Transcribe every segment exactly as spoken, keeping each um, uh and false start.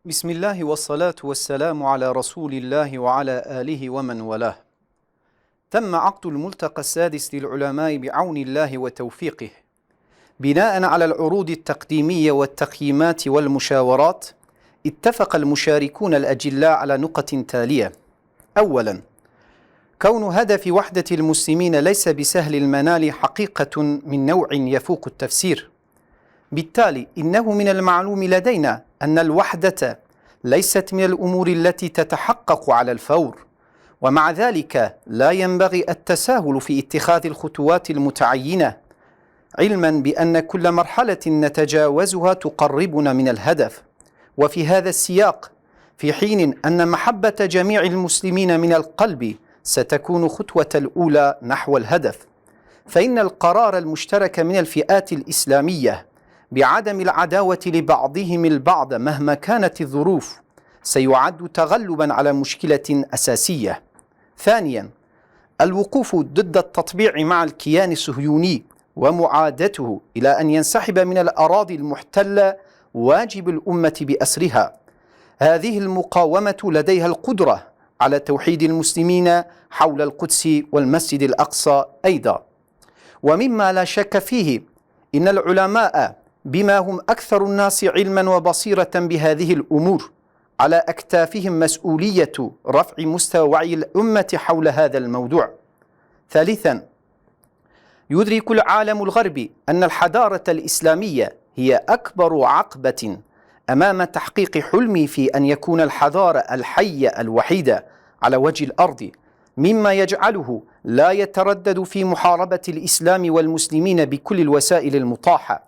بسم الله والصلاة والسلام على رسول الله وعلى آله ومن والاه. تم عقد الملتقى السادس للعلماء بعون الله وتوفيقه، بناء على العروض التقديمية والتقييمات والمشاورات. اتفق المشاركون الأجلاء على نقط تالية. أولا، كون هدف وحدة المسلمين ليس بسهل المنال حقيقة من نوع يفوق التفسير. بالتالي، إنه من المعلوم لدينا أن الوحدة ليست من الأمور التي تتحقق على الفور، ومع ذلك لا ينبغي التساهل في اتخاذ الخطوات المتعينة، علما بأن كل مرحلة نتجاوزها تقربنا من الهدف. وفي هذا السياق، في حين أن محبة جميع المسلمين من القلب ستكون خطوة الأولى نحو الهدف، فإن القرار المشترك من الفئات الإسلامية بعدم العداوة لبعضهم البعض مهما كانت الظروف سيعد تغلبا على مشكلة أساسية. ثانيا، الوقوف ضد التطبيع مع الكيان الصهيوني ومعادته إلى أن ينسحب من الأراضي المحتلة واجب الأمة بأسرها. هذه المقاومة لديها القدرة على توحيد المسلمين حول القدس والمسجد الأقصى أيضا. ومما لا شك فيه، إن العلماء بما هم أكثر الناس علما وبصيرة بهذه الأمور على أكتافهم مسؤولية رفع مستوى وعي الأمة حول هذا الموضوع. ثالثا، يدرك العالم الغربي أن الحضارة الإسلامية هي أكبر عقبة أمام تحقيق حلمه في أن يكون الحضارة الحية الوحيدة على وجه الأرض، مما يجعله لا يتردد في محاربة الإسلام والمسلمين بكل الوسائل المطاحة.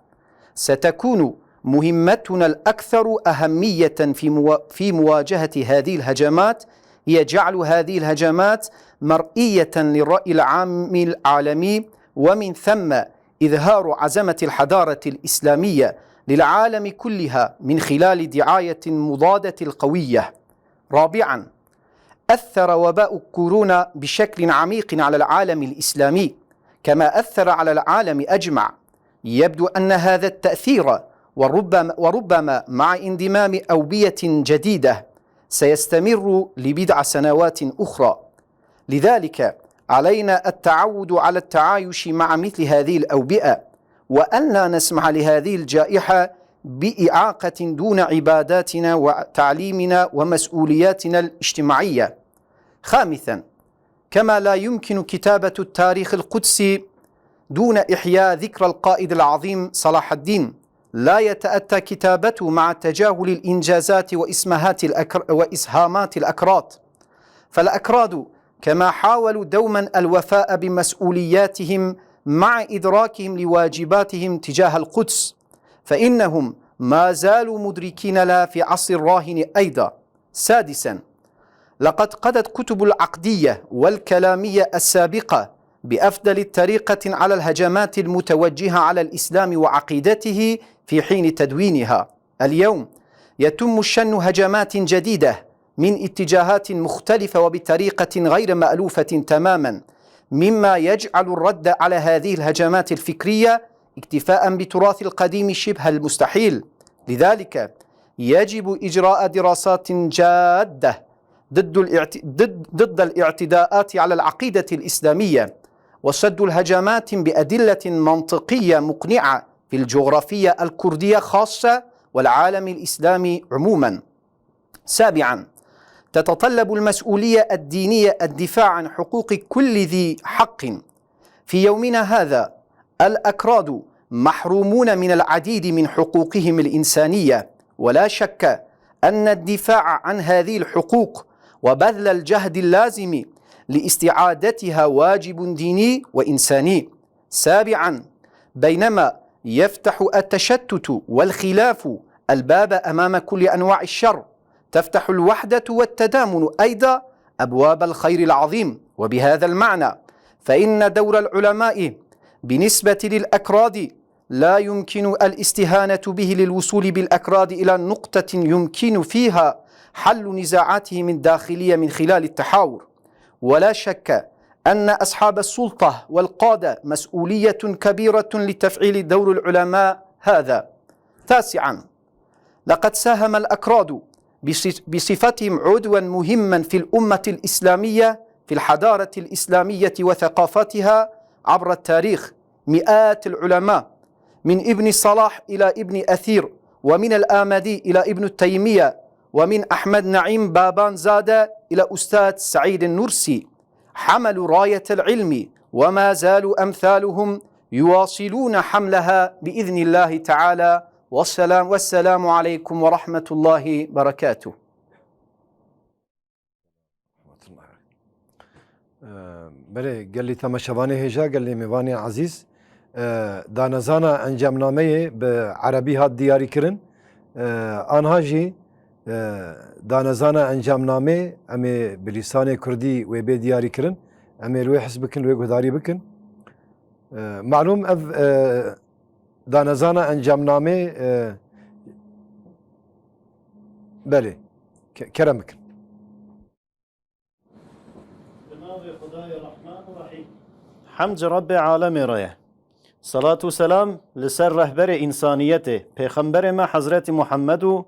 ستكون مهمتنا الأكثر أهمية في موا-، في مواجهة هذه الهجمات هي جعل هذه الهجمات مرئية للرأي العام العالمي، ومن ثم إظهار عزمة الحضارة الإسلامية للعالم كلها من خلال دعاية مضادة القوية. رابعا، أثر وباء كورونا بشكل عميق على العالم الإسلامي، كما أثر على العالم أجمع. يبدو أن هذا التأثير، وربما، وربما مع انضمام أوبية جديدة، سيستمر لبضع سنوات أخرى. لذلك، علينا التعود على التعايش مع مثل هذه الأوبئة، وأن لا نسمح لهذه الجائحة بإعاقة دون عباداتنا وتعليمنا ومسؤولياتنا الاجتماعية. خامسا، كما لا يمكن كتابة التاريخ القدسي دون إحياء ذكرى القائد العظيم صلاح الدين، لا يتأتى كتابته مع تجاهل الإنجازات وإسماهات الأكر-، وإسهامات الأكراد. فالأكراد كما حاولوا دوما الوفاء بمسؤولياتهم مع إدراكهم لواجباتهم تجاه القدس، فإنهم ما زالوا مدركين لها في عصر الراهن أيضا. سادسا، لقد قضت كتب العقدية والكلامية السابقة بأفضل طريقة على الهجمات المتوجهة على الإسلام وعقيدته في حين تدوينها. اليوم يتم شن هجمات جديدة من اتجاهات مختلفة وبطريقة غير مألوفة تماما، مما يجعل الرد على هذه الهجمات الفكرية اكتفاء بتراث القديم شبه المستحيل. لذلك يجب إجراء دراسات جادة ضد الاعت-، ضد، ضد الاعتداءات على العقيدة الإسلامية، وسد الهجمات بأدلة منطقية مقنعة في الجغرافية الكردية خاصة والعالم الإسلامي عموما. سابعا، تتطلب المسؤولية الدينية الدفاع عن حقوق كل ذي حق. في يومنا هذا، الأكراد محرومون من العديد من حقوقهم الإنسانية، ولا شك أن الدفاع عن هذه الحقوق وبذل الجهد اللازم لاستعادتها واجب ديني وإنساني. سابعا، بينما يفتح التشتت والخلاف الباب أمام كل أنواع الشر، تفتح الوحدة والتضامن أيضا أبواب الخير العظيم. وبهذا المعنى، فإن دور العلماء بالنسبة للأكراد لا يمكن الاستهانة به للوصول بالأكراد إلى نقطة يمكن فيها حل نزاعاتهم الداخلية من خلال التحاور. ولا شك أن أصحاب السلطة والقادة مسؤولية كبيرة لتفعيل دور العلماء هذا. تاسعا، لقد ساهم الأكراد بص- بصفتهم عضوا مهما في الأمة الإسلامية، في الحضارة الإسلامية وثقافتها عبر التاريخ. مئات العلماء، من ابن صلاح إلى ابن أثير، ومن الآمدي إلى ابن تيمية، ومن أحمد نعيم بابان زادة إلى أستاذ سعيد النورسي، حملوا راية العلم وما زالوا أمثالهم يواصلون حملها بإذن الله تعالى. والسلام، والسلام عليكم ورحمة الله وبركاته. Belê, gelî temaşevanê hêja, gelî mêvanê ezîz, e, danezana encamnameyê bi erebî hat diyarîkirin. E, anha jî, e, danezana encamnamê em ê bi lîsanê kurdî wê bê diyarîkirin. Em ê li wê his bikin, li wê guhdarî bikin. E, malûm ev, e, danezana encamnamê, e, belê, ke-, kerem bikin. Bi navê Xwedayê Rehman û Rehîm. Hemd ji Rebbê alemê re ye. Selat û selam li ser rehberê însaniyetê, Pêxemberê me Hezretî Muhammed û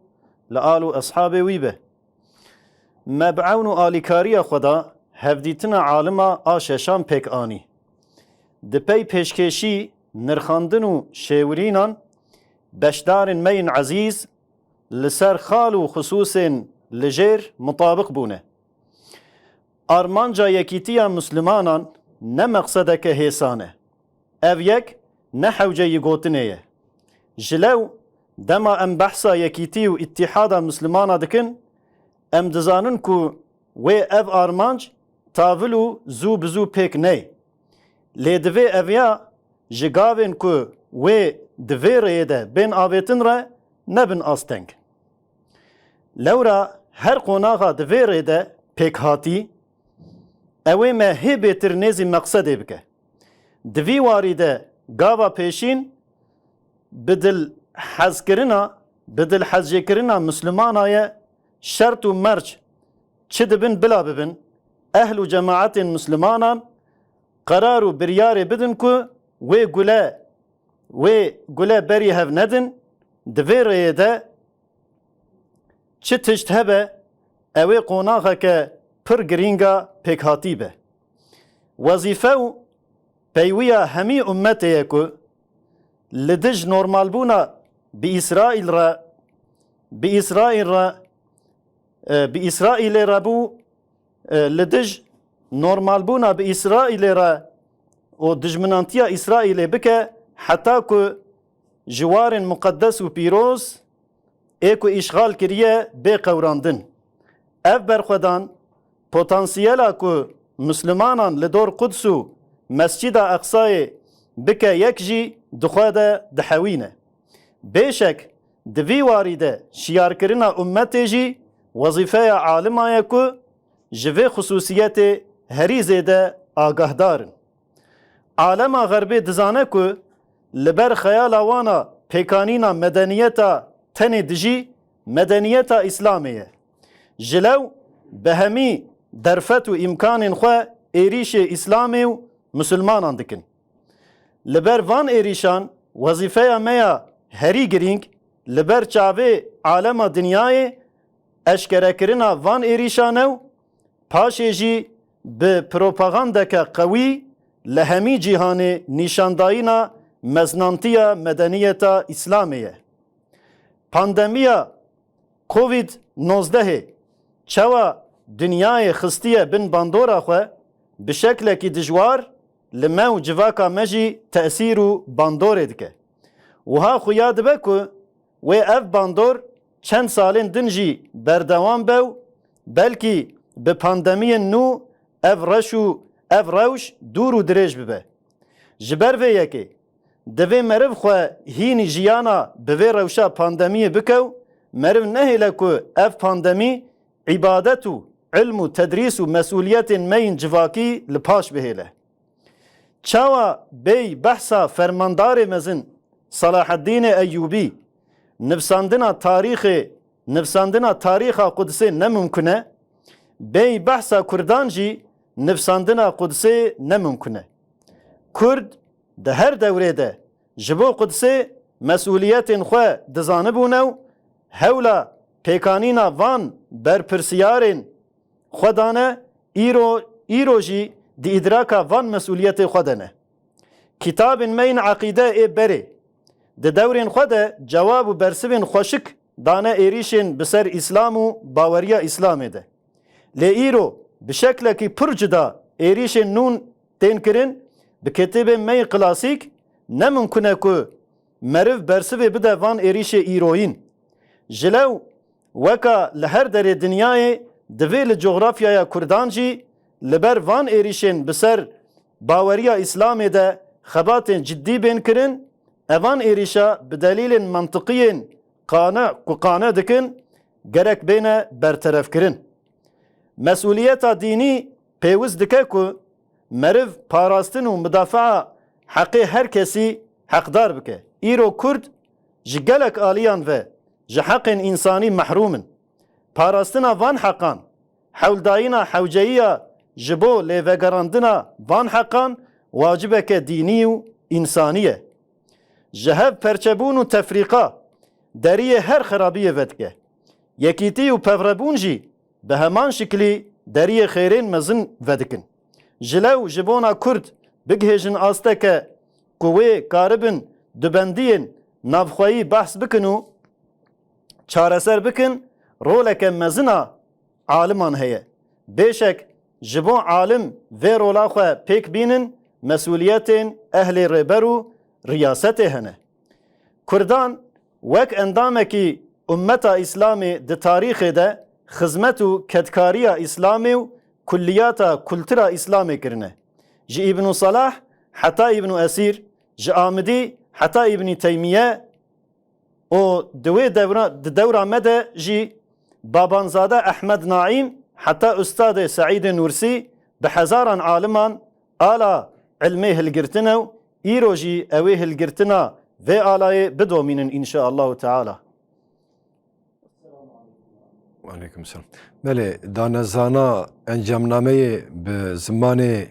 li al û eshabê wî be. Me bi ewn û alîkariya Xweda hevdîtina alima a şeşan pêk anî. Di pey pêşkêşî, nirxandin û şêwirînan beşdarên me yên ezîz li ser xal û xisûsên li jêr mutabiq bûne. Armanca yekîtiya Muslimanan ne meqsedeke hêsan e. Ev yek ne hewceyî gotinê ye. Ji lew dema em behsa yekîtî û îtîhada Muslimana dikin, em dizanin ku wê ev armanc tavil û zû bi zû pêk neyê. Lê divê ev ya ji gavên ku wê di vê rêyê de bên avêtin re nebin asteng. Lewra her qonaxa di vê rê de pêkhatî, ew ê me hê bêtir nêzî meqsedê bike. Di vî warî de gava pêşîn bi dilhezkirina, bi dilhezjêkirina Muslimana ye, şert û merc çi dibin bila bibin, ehl û cemaetên Muslimanan qerar û biryarê bidin ku wê gule, wê gule berî hev nedin, di vê rêyê de çi tişt hebe, ew ê qonaxeke pir girînga pêkhatî be. Wezîfe û peywiya hemî ummetê ye ku li dij normalbûna bi Îsraîl re, bi Îsraîl re, e, bi Îsraîlê re bû, e, li dij normalbûna bi Îsraîlê re û dijminantiya Îsraîlê bike, heta ku ji warên muqedes û pîroz ê ku îşxal kiriye bê qewrandin. Ev berxwedan potansiyela ku Mislimanan li dor Quds û Mescîda Eqsayê bike yek jî di xwe de dihewîne. Bêşek di vî warî de şiyarkirina ummetê jî wezîfeya alima ye ku ji vê xisûsiyetê herî zêde agahdar in. Alema Xerbê dizane ku li ber xeyala wan a pêkanîna medeniyeta tenê dijî medeniyeta Îslamê ye. Ji lew bi hemî derfet û îmkanên xwe êrîşê Îslamê û Misilmanan dikin. Li ber van êrîşan wezîfeya me ya herî girîng li ber çavê alema dinyayê eşkerekirina van êrîşan e û paşê jî bi propagandeke qewî li hemî cîhanê nîşandayîna meznantiya medeniyeta Îslamê ye. Pandemiya Covid nozdehê çawa dinyayê xistiye bin bandora xwe, bi şeklekî dijwar li me û civaka me jî tesîr û bandorê dike. Wiha xuya dibe ku wê ev bandor çend salên din jî berdewam be û belkî bi pandemiyên nû ev reş û ev rewş dûr û dirêj bibe. Ji ber vê yekê, divê meriv xwe hînî jiyana bi vê rewşa pandemiyê bike û meriv nehêle ku ev pandemî îbadet û ilm û tedrîs û mesûliyetên me yên civakî li paş bihêle. Çawa bêy behsa fermandarê mezin Selaheddînê Eyûbî, nivsandina tarîxê, nivsandina tarîxa Qudsê ne mimkun e, bêy behsa Kurdan jî nivsandina Qudsê ne mimkun e. Kurd di her dewrê de ji bo Qudsê mesûliyetên xwe dizanibûne û hewla pêkanîna van berpirsiyarên xwe dane, îro, îro jî di îdraka van mesûliyetê xwe de ne. Kitabên me yên eqîde ê berê di dewrên xwe de cewab û bersivên xweşik dane êrîşên bi ser Îslam û baweriya Îslamê de. Lê îro bi şeklekî pir cuda êrîşên nûn tên kirin, bi kitêbên me yên klasîk ne mimkun e ku meriv bersivê bide van êrîşê îroyîn. Ji lew weka li her derê dinyayê divê li cografyaya Kurdan jî li ber van êrîşên bi ser baweriya Îslamê de xebatên ciddî bên kirin, evan êrîşa bi delîlên mantiqiyên qane, ku qane dikin, gerek bêne berterefkirin. Mesûliyeta dînî pêwist dike ku meriv parastin û midafaa heqê her kesî heqdar bike. Îro Kurd ji gelek aliyan ve ji heqên însanî mehrûm in. Parastina van heqan, hewldayîna hewceyiya ji bo lêvegerandina van heqan wacibeke dînî û însanî ye. Ji hev perçebûn û tefrîqa deriyê her xerabiyê vedike. Yekîtî û pevrebûn jî bi heman şiklî deriyê xêrên mezin vedikin. Ji lew ji bona Kurd bigihêjin asteke ku wê karibin dubendiyên navxweyî behs bikin û çareser bikin, roleke mezin a aliman heye. Bêşek ji bo alim vê rola xwe pêk bînin, mesûliyetên ehlê rêber û riyasetê hene. Kurdan wek endamekî ummeta Îslamê di tarîxê de xizmet û kedkariya Îslamê û kulliyata kultura Îslamê kirine. Ji Îbnû Salah heta Îbnû Esîr, ji Amidî heta Îbnî Teymiye û di wê dewra, di dewra me de jî Babanzade Ehmed Naîm heta Ustadê Seîdê Nûrsî bi hezaran aliman ala ilmê hilgirtine û îro jî ew ê hilgirtina vê alayê bidomînin înşaallahu teala. Aleyküm selam. Belê, danezana encamnameyê bi zimanê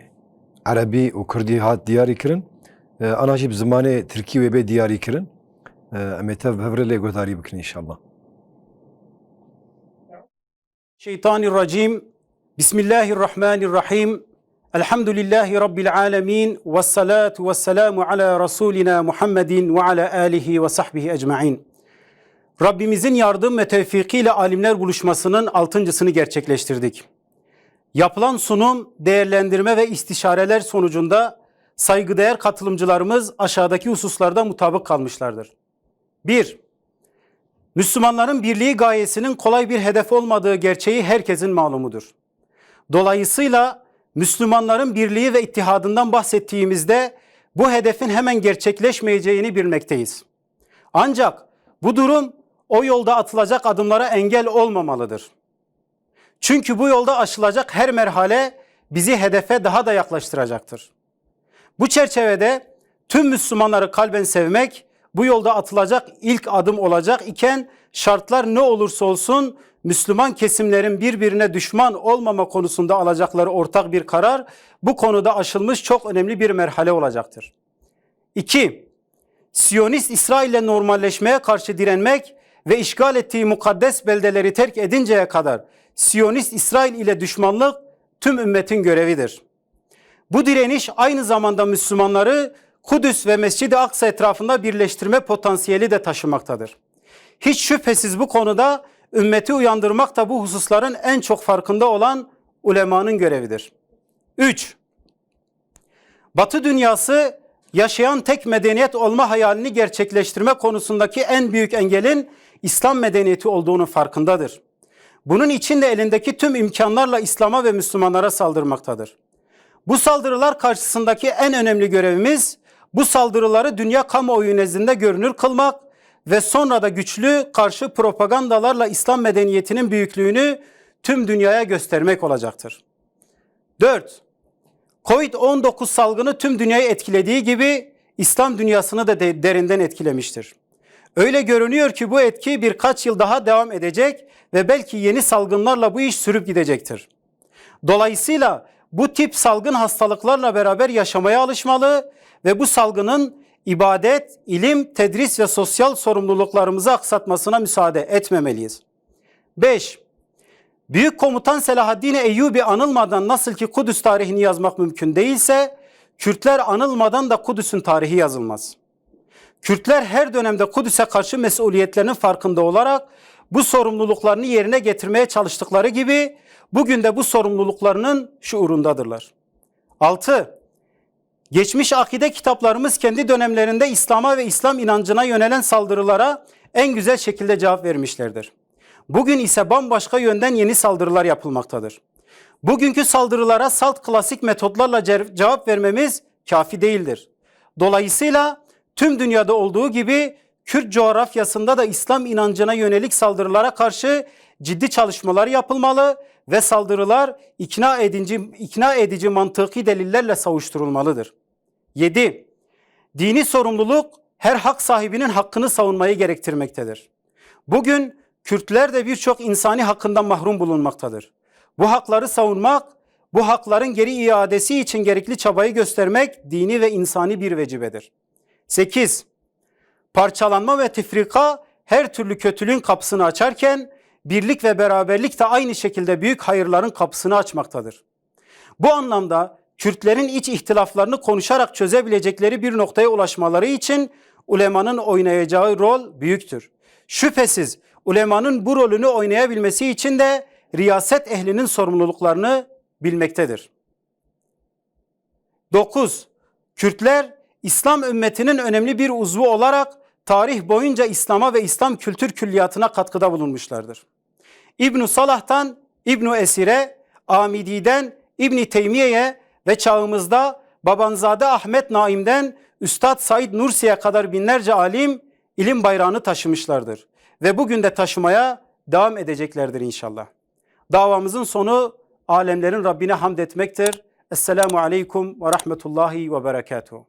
erebî û kurdî hat diyarî kirin. E, ana jî bi zimanê tirkî wê bê diyarî kirin. E, em ê tev bi hev re lê guhdarî bikin înşallah. Şeytanirracim. Bismillahirrahmanirrahim. Elhamdülillahi Rabbil alemin. Vessalatu vesselamu ala Resulina Muhammedin ve ala alihi ve sahbihi ecmain. Rabbimizin yardım ve tevfikiyle alimler buluşmasının altıncısını gerçekleştirdik. Yapılan sunum, değerlendirme ve istişareler sonucunda saygıdeğer katılımcılarımız aşağıdaki hususlarda mutabık kalmışlardır. Bir, Müslümanların birliği gayesinin kolay bir hedef olmadığı gerçeği herkesin malumudur. Dolayısıyla Müslümanların birliği ve ittihadından bahsettiğimizde bu hedefin hemen gerçekleşmeyeceğini bilmekteyiz. Ancak bu durum o yolda atılacak adımlara engel olmamalıdır. Çünkü bu yolda aşılacak her merhale bizi hedefe daha da yaklaştıracaktır. Bu çerçevede tüm Müslümanları kalben sevmek bu yolda atılacak ilk adım olacak iken şartlar ne olursa olsun Müslüman kesimlerin birbirine düşman olmama konusunda alacakları ortak bir karar bu konuda aşılmış çok önemli bir merhale olacaktır. İki, Siyonist İsrail ile normalleşmeye karşı direnmek ve işgal ettiği mukaddes beldeleri terk edinceye kadar Siyonist İsrail ile düşmanlık tüm ümmetin görevidir. Bu direniş aynı zamanda Müslümanları Kudüs ve Mescid-i Aksa etrafında birleştirme potansiyeli de taşımaktadır. Hiç şüphesiz bu konuda ümmeti uyandırmak da bu hususların en çok farkında olan ulemanın görevidir. Üç, Batı dünyası yaşayan tek medeniyet olma hayalini gerçekleştirme konusundaki en büyük engelin İslam medeniyeti olduğunun farkındadır. Bunun için de elindeki tüm imkanlarla İslam'a ve Müslümanlara saldırmaktadır. Bu saldırılar karşısındaki en önemli görevimiz, bu saldırıları dünya kamuoyu nezdinde görünür kılmak ve sonra da güçlü karşı propagandalarla İslam medeniyetinin büyüklüğünü tüm dünyaya göstermek olacaktır. Dört, Covid on dokuz salgını tüm dünyayı etkilediği gibi İslam dünyasını da de-, derinden etkilemiştir. Öyle görünüyor ki bu etki birkaç yıl daha devam edecek ve belki yeni salgınlarla bu iş sürüp gidecektir. Dolayısıyla bu tip salgın hastalıklarla beraber yaşamaya alışmalı ve bu salgının ibadet, ilim, tedris ve sosyal sorumluluklarımızı aksatmasına müsaade etmemeliyiz. Beş, Büyük Komutan Selahaddin Eyyubi anılmadan nasıl ki Kudüs tarihini yazmak mümkün değilse, Kürtler anılmadan da Kudüs'ün tarihi yazılmaz. Kürtler her dönemde Kudüs'e karşı mesuliyetlerinin farkında olarak bu sorumluluklarını yerine getirmeye çalıştıkları gibi bugün de bu sorumluluklarının şuurundadırlar. Altı, Geçmiş akide kitaplarımız kendi dönemlerinde İslam'a ve İslam inancına yönelen saldırılara en güzel şekilde cevap vermişlerdir. Bugün ise bambaşka yönden yeni saldırılar yapılmaktadır. Bugünkü saldırılara salt klasik metotlarla ce- cevap vermemiz kafi değildir. Dolayısıyla tüm dünyada olduğu gibi Kürt coğrafyasında da İslam inancına yönelik saldırılara karşı ciddi çalışmalar yapılmalı ve saldırılar ikna edici, ikna edici mantıki delillerle savuşturulmalıdır. Yedi, Dini sorumluluk her hak sahibinin hakkını savunmayı gerektirmektedir. Bugün Kürtler de birçok insani hakkından mahrum bulunmaktadır. Bu hakları savunmak, bu hakların geri iadesi için gerekli çabayı göstermek dini ve insani bir vecibedir. Sekiz, Parçalanma ve tefrika her türlü kötülüğün kapısını açarken birlik ve beraberlik de aynı şekilde büyük hayırların kapısını açmaktadır. Bu anlamda Kürtlerin iç ihtilaflarını konuşarak çözebilecekleri bir noktaya ulaşmaları için ulemanın oynayacağı rol büyüktür. Şüphesiz ulemanın bu rolünü oynayabilmesi için de riyaset ehlinin sorumluluklarını bilmektedir. Dokuz, Kürtler İslam ümmetinin önemli bir uzvu olarak tarih boyunca İslam'a ve İslam kültür külliyatına katkıda bulunmuşlardır. İbn Salah'tan İbn Esir'e, Amidi'den İbn Teymiye'ye ve çağımızda Babanzade Ahmet Naim'den Üstad Said Nursi'ye kadar binlerce alim ilim bayrağını taşımışlardır ve bugün de taşımaya devam edeceklerdir inşallah. Davamızın sonu alemlerin Rabbine hamd etmektir. Esselamu aleykum ve rahmetullahi ve berekatuhu.